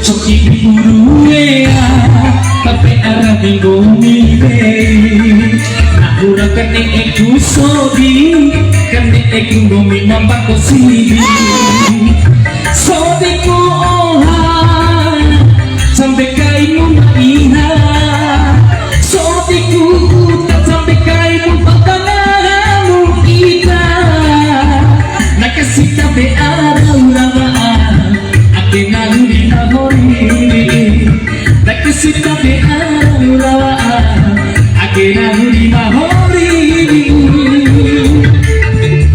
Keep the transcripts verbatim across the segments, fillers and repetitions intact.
Coki di uru wea, tabe ara di nggomi wei. Nahu ra kane'e ku sodi, kane'e ku nggomi ma mbako sidi. Sodi ku oha, sampe kaimu ma iha. Sodi ku uta, sampe kaimu patangamu ita. Na kasi tabe ara ura wa'a. Ake nahu di mahori, na kasi tabe ara ura wa'a. Ake nahu di mahori,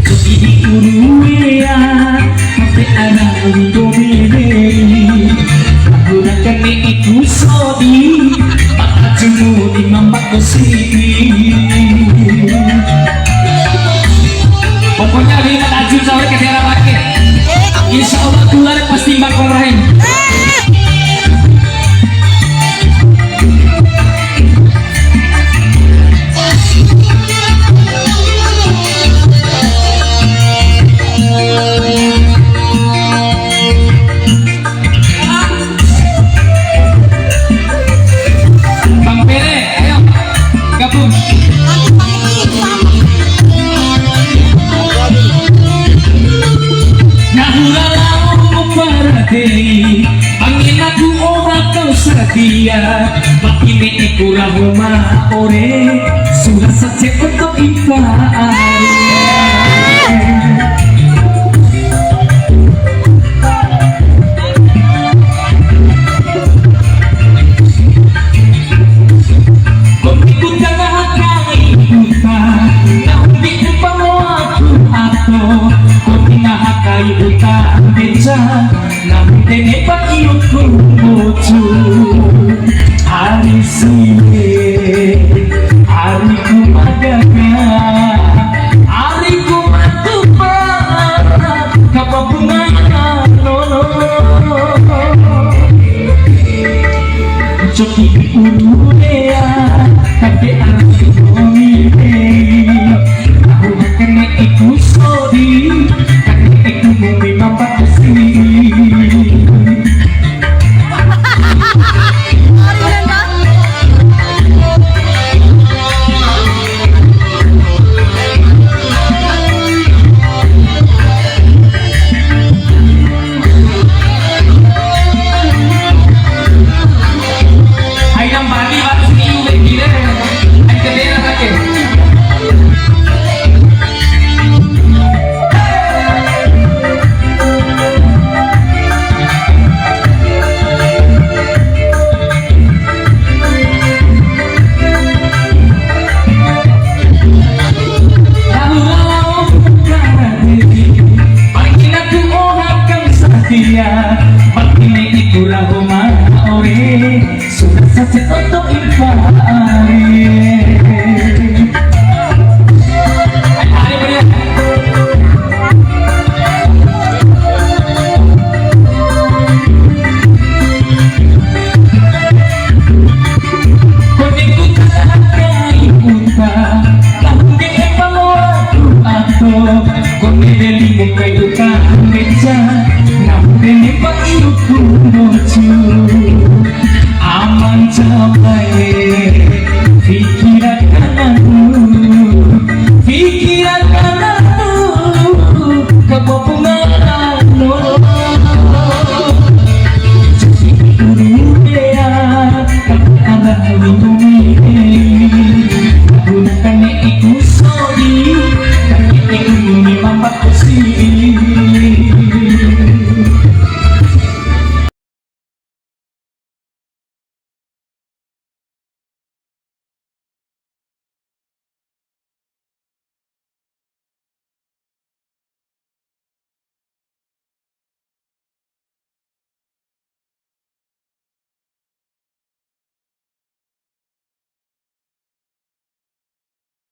coki di uru wea, tabe ara di nggomi wei. Aku na kane'e ku sodi, patajumu di ma mbako sidi. Pokoknya lima tahajud sore ke daerah lagi. Insya Allah tular pasti Mbak Komrahin. Bang Pere, ayo gabung. Nahu ra lao para dei, angi nahu oha kau sadia, baki ne'e ku raho ma ore